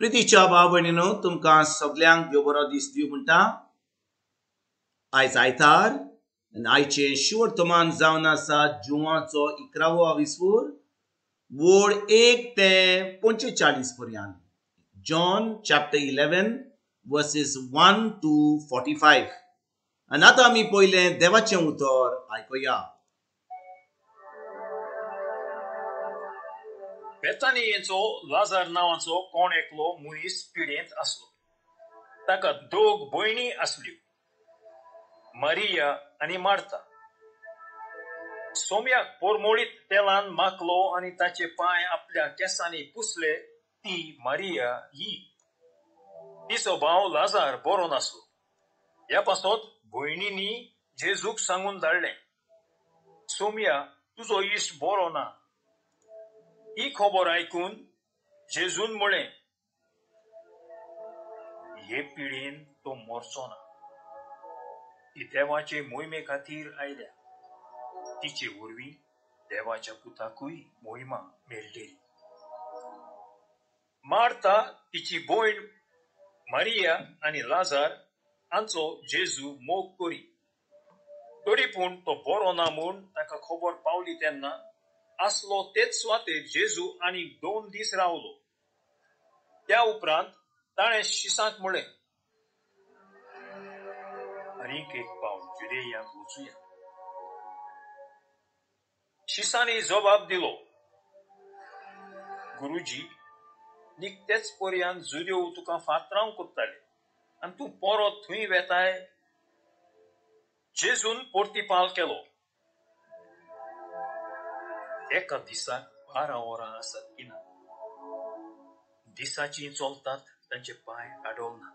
प्रितीच्या भाव भयणीनो, तुमकां सगल्यांक देव बरो दीस दिवं म्हणटा. आयज आयतार आनी आयचें शिवर्तमान जावन आसा जुवाचो 11वो आविस्वूर, वोड 1 ते 45 पर्यंत. John chapter 11 verses 1 to 45. आनी आतां आमी पयलें देवाचें उतर आयकुया. बेतानियेचो लाजार नांवाचो कोण एकलो मनीस पिडेंत आसलो. ताका दोग भयणी आसल्यो, मारिया आनी मार्ता. सोम्याक पोरमोळीत तेलान माखलो आनी ताचे पांय आपल्या केंसांनी पुसले ती मारिया ही. तिचो भाव लाजार बरो नासलो. ह्या पासत भयणींनी जेजूक सांगून धाडलें, सोम्या, तुजो इश्ट बरो ना. ही खबर आयकून जेजून म्हळें, हे पिळयेन तो मरचो ना. ती देवाचे मोहिमे खातीर आयल्या. तिचे वरवीं देवाच्या पुताकूय मोहिमा मेळटली. मार्ता, तिची भयण मारिया आनी लाजार हांचो जेजू मोग करी. तरी पूण तो बरो ना म्हूण ताका खबर पावली तेन्ना आसलो तेच सुवातेर जेजू आनी 2 दीस रावलो. त्या उपरांत ताणें शिसांक म्हळें, आनीक एक पावट जुदेयांत वचुया. शिसांनी जबाब दिलो, गुरुजी, निकतेच पर्यान जुदेव तुका फातरावंक कोत्ताले आनी तूं परत थंय वेताय? जेजून परतिपाल केलो, एका दिसाक 12 वरां आसात की ना? दिसाचीं चलतात तांचे पांय आडवना,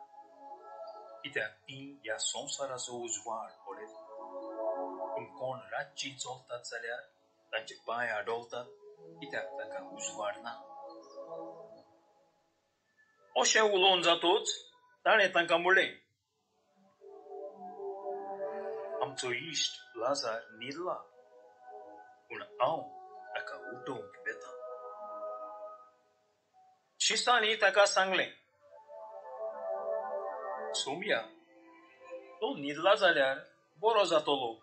कित्याक तीं ह्या संवसाराचो उजवाड पळयतात. पूण कोण रातचीं चलतात जाल्यार तांचे पांय आडवतात, कित्याक तांकां उजवाड ना. अशें उलोवन जातूच ताणें तांकां म्हणलें, आमचो इश्ट लाजार न्हिदला, पूण हांव ताका उठोवंक वेता. शिसांनी ताका सांगलें, सोम्या, तो न्हिदला जाल्यार बरो जातलो.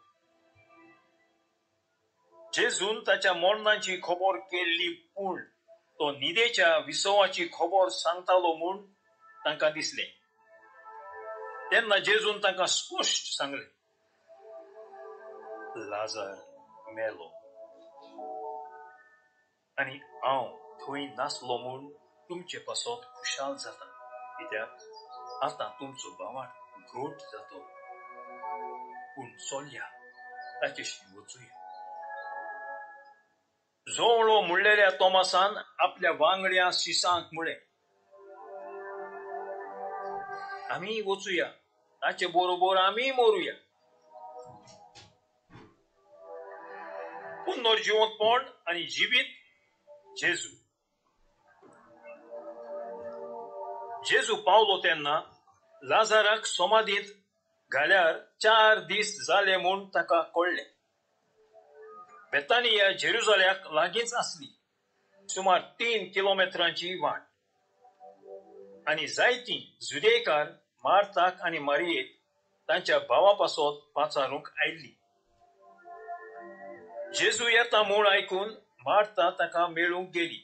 जेजून ताच्या मरणाची खबर केल्ली, पूण तो न्हिदेच्या विसवाची खबर सांगतालो म्हूण तांकां दिसलें. तेन्ना जेजून तांकां स्पश्ट सांगलें, लाजार मेलो आनी हांव थंय नासलो म्हूण तुमचे पासत खुशाल जाता, कित्याक आतां तुमचो भावार्थ घट जातलो. पूण चलया, ताचेशी वचुया. जोवळो म्हणलेल्या तोमासान आपल्या वांगड्या शिसांक म्हळें, आमी वचुया, ताचे बरोबर आमी मरुया. पुनर्जिवंतपण आनी जिवीत जेजू. जेजू पावलो तेन्ना लाजाराक समाधींत घाल्यार 4 दीस जाले म्हूण ताका कळ्ळें. बेतानिया जेरुजाल्याक लागींच आसली, सुमार 3 किलोमेत्रांची वाट. आनी जायतीं जुदेकार मार्ताक आनी मारियेक तांच्या भावा पासत पाचारूंक आयिल्ली. जेजू येता म्हूण आयकून मार्ता ताका मेळूंक गेली,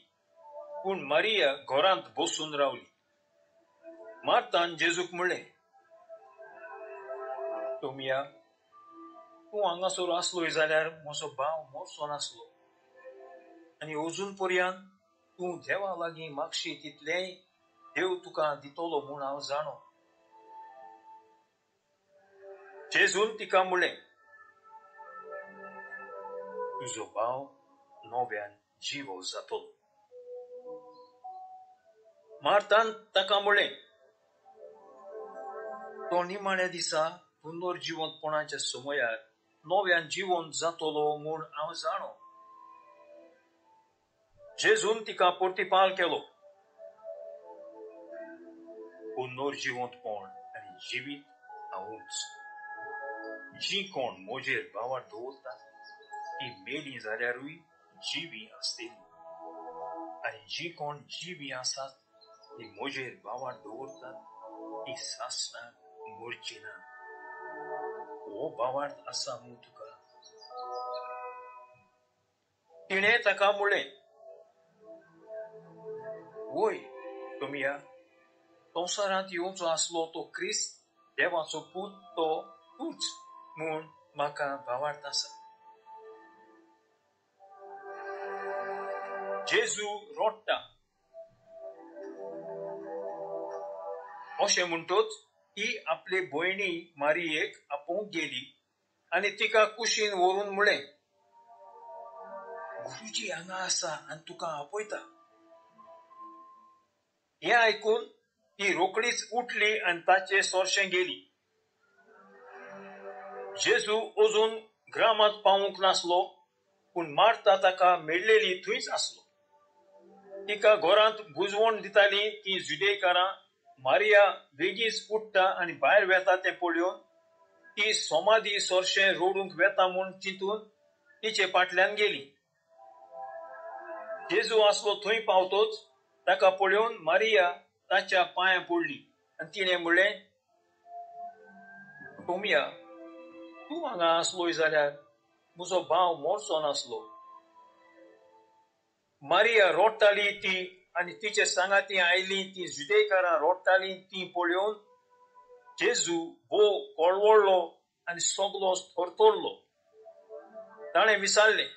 पूण मारिया घरांत बसून रावली. मार्तान जेजूक म्हणलें, टोमिया, तूं हांगासर आसलोय जाल्यार म्हजो भाव मरचो नासलो. आनी अजून पर्यंत तूं देवा लागीं मागशी तितलेंय देव तुका दितलो म्हूण हांव जाणो. जेजून तिका म्हणलें, तुजो भाव नव्यान जिवो जातलो. मार्तान ताका म्हणलें, तो निमाण्या दिसा पुनर्जिवंतपणाच्या समयार नव्यान जिवंत जातलो म्हूण हांव जाणो. जेजून तिका परतिपाल केलो, पुनर्जिवंतपण आनी जिवीत हांवूच. जी कोण म्हजेर भावार्थ दवरतात ती मेली जाल्यारूय जिवी आसतली, आनी जी कोण जिवी आसात ती म्हजेर भावार्थ दवरतात ती सासणां मरची ना. हो भावार्थ आसा मूं तुका? तिणें ताका म्हणलें, वय तुमया, संवसारांत येवचो आसलो तो क्रिस्त देवाचो पूत तो तूंच म्हूण म्हाका भावार्थ आसा. जेजू रडटा. अशें म्हणटच ती आपले भयणी मारियेक आपोवंक गेली आनी तिका कुशीन व्हरून म्हणलें, गुरुजी हांगा आसा आनी तुका आपयता. हें आयकून ती रोखडीच उठली आनी ताचे सोरशें गेली. जेजू अजून ग्रामांत पावूंक नासलो, पूण मार्ता ताका मेळ्ळेली थंयच आसलो. तिका घरांत बुजवण दिताली ती जुदेकारां मारिया वेगींच उठ्ठा आनी भायर वेता तें पळोवन ती सोमादी सोरशें रोडूंक वेता म्हूण चिंतून तिचे फाटल्यान गेली. जेजू आसलो थंय पावतोच ताका पळोवन मारिया ताच्या पांयां पडली आनी तिणें म्हणलें, टोमिया, तूं हांगा आसलोय जाल्यार म्हजो भाव मरचो नासलो. मारिया रडटाली ती आनी तिचे सांगाती आयली ती जुदेकारां रडटाली ती पळोवन जेजू भोव कळवळ्ळो आनी सगलो थरथरलो. ताणें विचारलें,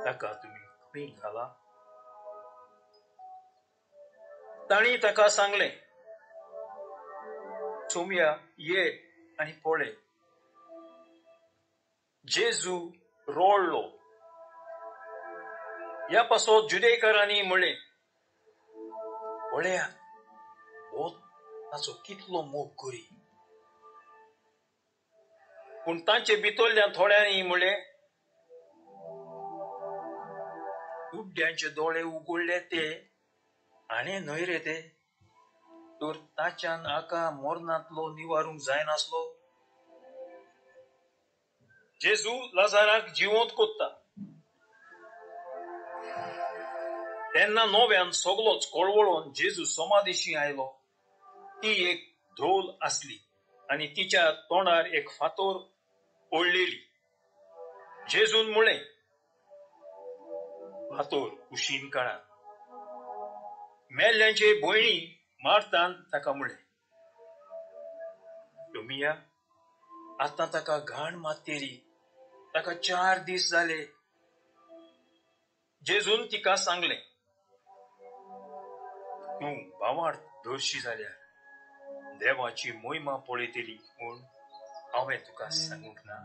ताका तुमी खंय घाला? तांणी ताका सांगलें, सोमया ये आनी पळय. जेजू रडलो. ह्या पासत जुदेकारांनी म्हणलें, पळयात हो ताचो कितलो मोग करी. पूण तांचे भितरल्यान थोड्यांनी म्हणलें, कुड्ड्यांचे दोळे उगडले ते हाणें न्हय रे ते, तर ताच्यान हाका मरणांतलो निवारूंक जायनासलो. जेजू लाजाराक जिवंत कोत्ता तेन्ना नव्यान सगलोच कळवळोन जेजू समाधीशी आयलो. ती एक धोल आसली आनी तिच्या तोंडार एक फातोर ओडलेली. जेजून म्हणलें, फातोर कुशीन काडात. मेल्ल्यांचे भयणी मार्तान ताका म्हणलें, टोमिया, आतां ताका घाण मात्तेरी, ताका 4 दीस जाले. जेजून तिका सांगलें, तूं भावार्थ धरशी जाल्यार देवाची मोहिमा पळयतली म्हूण हांवें तुका सांगूंक ना.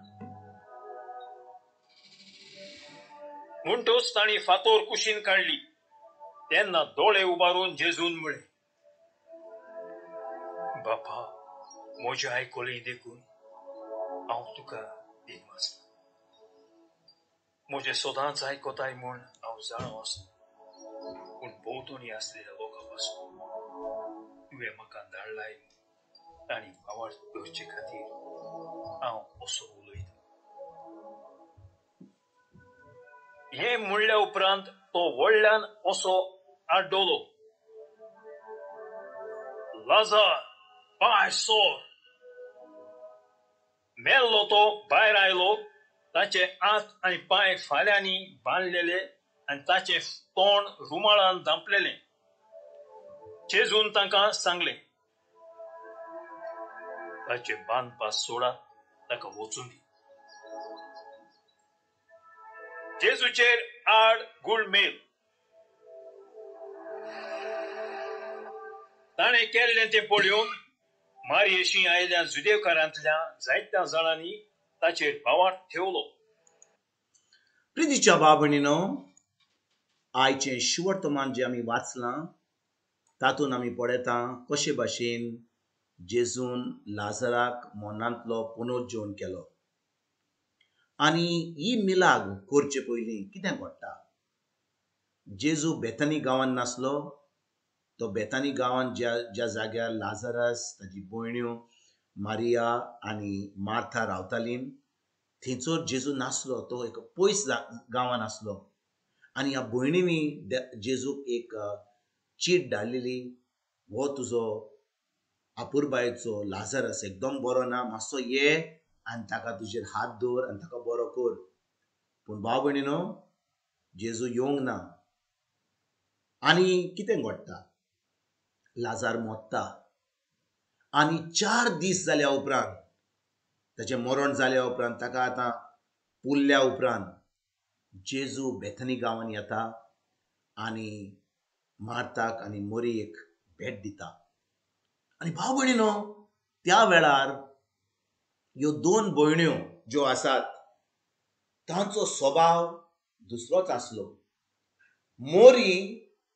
म्हणटच तांणी फातोर कुशीन काडली. तेन्ना दोळे उबारून जेजून म्हणलें, बापा, म्हजें आयकलें देखून हांव तुका दिनवासता. म्हजें सदांच आयकताय म्हूण हांव जाणो आसलो, पूण भोंवतणी आसलेल्या लोकां पासून तुवें म्हाका धाडलाय तांणी भावार्थ दवरचे खातीर हांव असो उलयतां. हें म्हणल्या उपरांत तो व्हडल्यान असो आड्डलो, लाजार, भायर सर. मेल्लो तो भायर आयलो. ताचे हात आनी पांय फाल्यांनी बांदलेले आनी ताचें तोंड रुमाळान धांपलेलें. जेजून तांकां सांगलें, ताचे बांदपास सोडात, ताका वचूं दी. जेजूचेर आड गुळमेल. ताणें केल्लें तें पळोवन मारयेशी आयल्या जुदेवकारांतल्या जायत्या जाणांनी ताचेर भावार्थ ठेवलो. प्रितीच्या भाव भयणीनो, आयचें शुवर्तमान जें आमी वाचलां तातूंत आमी पळयता कशे भाशेन जेजून लाजराक मरणांतलो पुनर्जीवन केलो. आनी ही मिलाग करचे पयलीं कितें घडटा, जेजू बेतानी गांवांत नासलो. तो बेतानी गांवांत ज्या ज्या जाग्यार लाजरस, ताजी भयण्यो मारिया आनी मार्था रावतालीं थंयसर जेजू नासलो. तो एक पयस गांवांत आसलो. आनी ह्या भयणींनी जेजूक एक चीट धाडलेली, हो तुजो आपुरबायेचो लाजरस एकदम बरो ना, मातसो ये आनी ताका तुजेर हात दवर आनी ताका बरो कर. पूण भाव भयणीनो, जेजू येवंक ना. आनी कितें घडटा, लाजार मोत्ता आनी 4 दीस जाल्या उपरांत, ताचें मरण जाल्या उपरांत, ताका आतां पुरल्या उपरांत जेजू बेथनी गांवांत येता आनी मार्ताक आनी मोरयेक भेट दिता. आनी भाव भयणीनो, त्या वेळार ह्यो 2 भयण्यो ज्यो आसात तांचो स्वभाव दुसरोच आसलो. मोरी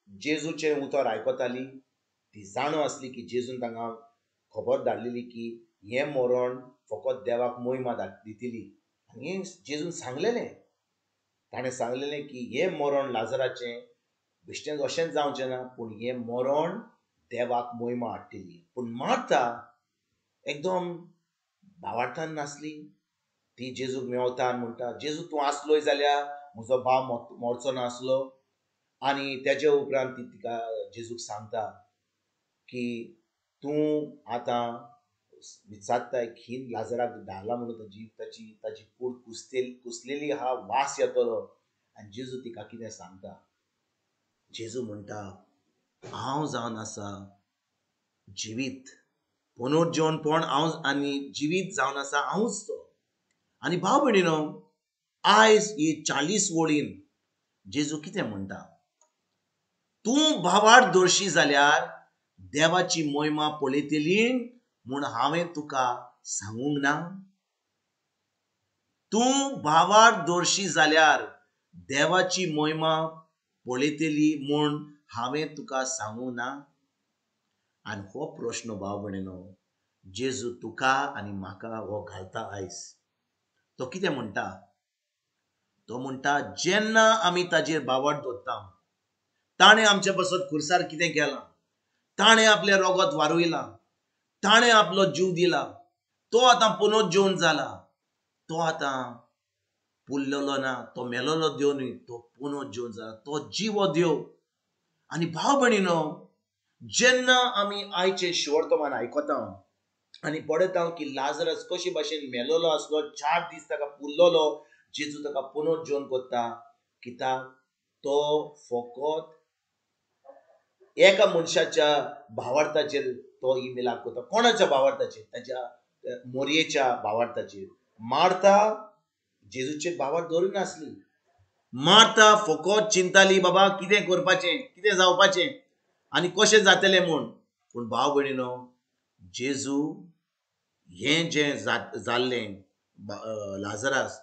जेजूचें उतर आयकताली, ती जाणो आसली की जेजून तांकां खबर धाडलेली की हें मरण फकत देवाक मोहिमा दितली. आनी हें जेजून सांगलेलें, ताणें सांगलेलें की हें मरण लाजराचें बेश्टें अशेंच जावचें ना, पूण हें मरण देवाक मोहिमा हाडटली. पूण मार्ता एकदम भावार्थान नासली. ती जेजूक मेवता आनी म्हणटा, जेजू तूं आसलोय जाल्यार म्हजो भाव मरचो नासलो. आनी तेजे उपरांत ती तिका जेजूक सांगता की तूं आतां विचारताय खीन लाजराक धाडला म्हणून ताजी ताची ताची कूड कुसलेली आहा, वास येतलो. आनी जेजू तिका कितें सांगता, जेजू म्हणटा, हांव जावन आसा जिवीत, पुनर्जीवनपण हांव आनी जिवीत जावन आसा हांवूच तो. आनी भाव भयणीनो, आयज ही 40 वळीन जेजू कितें म्हणटा, तूं भावार्थ दवरशी जाल्यार देवाची मोहिमा पळयतली म्हूण हांवें तुका सांगूंक ना. तूं भावार्थ दवरशी जाल्यार देवाची मोहिमा पळयतली म्हूण हांवें तुका सांगूंक ना. आनी हो प्रश्न भाव भयणीनो जेजू तुका आनी म्हाका हो घालता आयज. तो कितें म्हणटा, तो म्हणटा जेन्ना आमी ताजेर भावार्थ दवरता, ताणें आमचे पासत खुर्सार कितें केलां, ताणें आपलें रोगत वारयलां, ताणें आपलो जीव दिला, तो आतां पुनर्जीवन जाला, तो आतां पुरलेलो ना, तो मेलोलो देव न्हय, तो पुनर्जीवन जाला, तो जिवो देव. आनी भाव भयणीनो, जेन्ना आमी आयचे शिवर्तमान आयकता आनी पळयता की लाजरस कशे भाशेन मेलोलो आसलो, 4 दीस ताका पुरलेलो, जेजू ताका पुनर्जीवन करता, कित्याक तो फकत एका मनशाच्या भावार्थाचेर तो ही मिलाप करता. कोणाच्या भावार्थाचेर? ताच्या मोरयेच्या भावार्थाचेर. मार्ता जेजूचेर भावार्थ दवरून नासली. मार्ता फकत चिंताली, बाबा कितें करपाचें, कितें जावपाचें आनी कशें जातलें म्हूण. पूण भाव भयणीनो, जेजू हें जें जाल्लें लाजरास,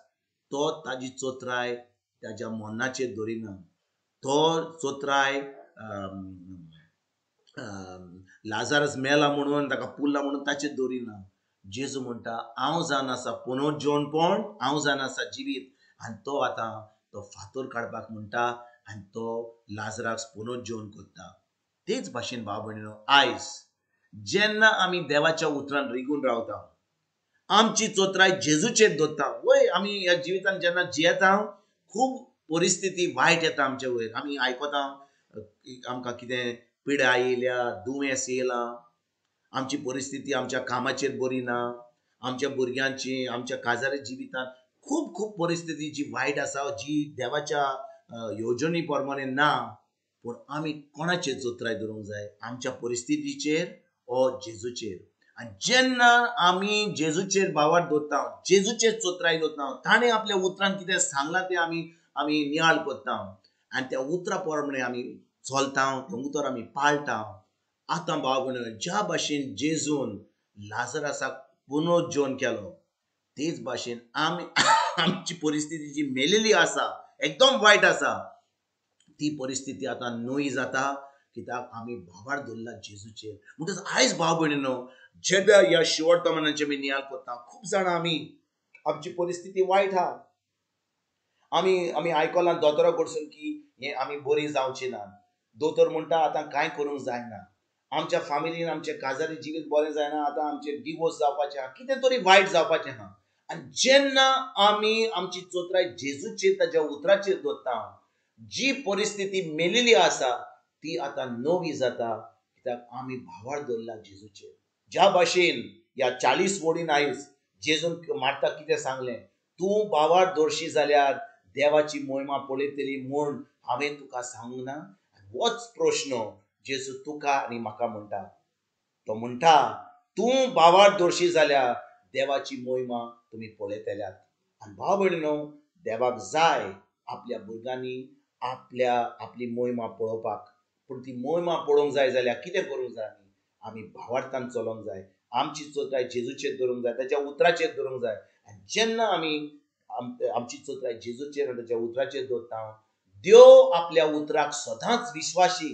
तो ताजी चोत्राय ताज्या मरणाचेर दवरिना, तो चोत्राय लाजरस मेला म्हणून ताका पुरला म्हणून ताचेर दवरिना. जेजू म्हणटा, हांव जावन आसा पुनर्जीवनपण, हांव जावन आसा जिवीत. आनी तो आतां तो फातोर काडपाक म्हणटा आनी तो लाजराक पुनर्जीवन करता. तेच भाशेन भाव भयणीनो, आयज जेन्ना आमी देवाच्या उतरान रिगून रावता, आमची चोत्राय जेजूचेर दवरता, वय आमी ह्या जिवितान जेन्ना जियेता खूब परिस्थिती वायट येता आमचे वयर. आमी आयकता आमकां कितें पिडा येयल्या, दुयेंस येयलां, आमची परिस्थिती आमच्या कामाचेर बरी ना, आमच्या भुरग्यांची, आमच्या काजारी जिवितांत खूब खूब परिस्थिती जी वायट आसा, जी देवाच्या येवजणी प्रमाणे ना. पूण आमी कोणाचेर चोत्राय दवरूंक जाय? आमच्या परिस्थितीचेर ओ जेजूचेर. आनी जेन्ना आमी जेजूचेर भावार्थ दवरता, जेजूचेर चोत्राय दवरता, ताणें आपल्या उतरान कितें सांगलां तें आमी आमी नियाळ करता आनी त्या उतरा प्रमाणे आमी चलता, तें उतर आमी पाळटा. आतां भाव भयणीनो, ज्या भाशेन जेजून लाजरासाक पुनर्जीवन केलो, तेच भाशेन आमी आमची परिस्थिती जी मेलेली आसा, एकदम वायट आसा, ती परिस्थिती आतां न्हय जाता, कित्याक आमी भावार्थ दवरला जेजूचेर. म्हणटच आयज भाव भयणीनो, जेन्ना ह्या शिवर्तमानाचें आमी नियाळ करता, खूब जाणां आमी आमची परिस्थिती वायट आहा, आमी आमी आयकलां दोतोरा कडसून की हें आमी बरी जावची ना, दोतोर म्हणटा आतां कांय करूंक जायना, आमच्या फामिलीन आमचें काजारी जिवीत बरें जायना, आतां आमचें डिवोर्स जावपाचें आहा, कितें तरी वायट जावपाचें आहा. आनी जेन्ना आमी आमची चोत्राय जेजूचेर, ताज्या उतराचेर दवरता, जी परिस्थिती मेलेली आसा ती आतां नवी जाता, कित्याक आमी भावार दवरला जेजूचेर. ज्या भाशेन ह्या 40 वडीन आयज जेजून मार्ताक कितें सांगलें, तूं भावार दवरशी जाल्यार देवाची मोहिमा पळयतली म्हूण हांवें तुका सांगूंक ना. होच प्रश्न जेजू तुका आनी म्हाका म्हणटा. तो म्हणटा तूं भावार दवरशी जाल्यार देवाची मोहिमा तुमी पळयतल्यात. आनी भाव भयणीनो, देवाक जाय आपल्या भुरग्यांनी आपल्या आपली मोहिमा पळोवपाक. पूण ती मोहिमा पळोवंक जाय जाल्यार कितें करूंक जाय? आमी भावार्थान चलोवंक जाय, आमची चोत्राय जेजूचेर दवरूंक जाय, ताच्या उतराचेर दवरूंक जाय. आनी जेन्ना आमी आमची चोत्राय जेजूचेर आनी ताच्या उतराचेर दवरता, देव आपल्या उतराक सदांच विश्वासी.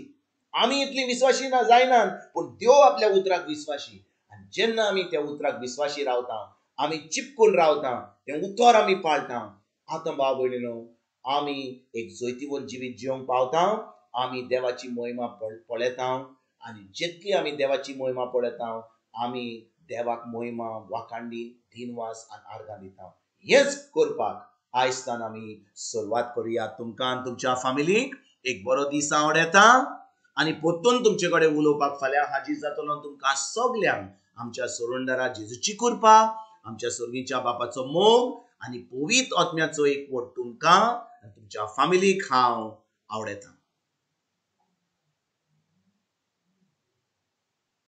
आमी इतली विश्वासी ना जायनात, पूण देव आपल्या उतराक विश्वासी. आनी जेन्ना आमी त्या उतराक विश्वासी रावता, आमी चिपकून रावता, तें उतर आमी पाळटा, आतां भाव भयणीनो आमी एक जैतिवंत जिवीत जिवंक पावता. आमी देवाची मोहिमा पळयता आनी जितली आमी देवाची मोहिमा पळयता, आमी देवाक मोहिमा वाखांडी दिनवास आनी आर्गां दिता. हेच करपाक आयजतान आमी सुरवात करुया. तुमकां आनी तुमच्या फामिलीक एक बरो दीस आवडटा आनी परतून तुमचे कडेन उलोवपाक फाल्यां हाजीर जातलो. तुमकां सगल्यांक आमच्या सोरंडरा जेजूची कृपा, आमच्या सर्गीच्या बापाचो मोग आनी पवित्र आत्म्याचो एकवट तुमकां आनी तुमच्या फामिलीक हांव आवडटा.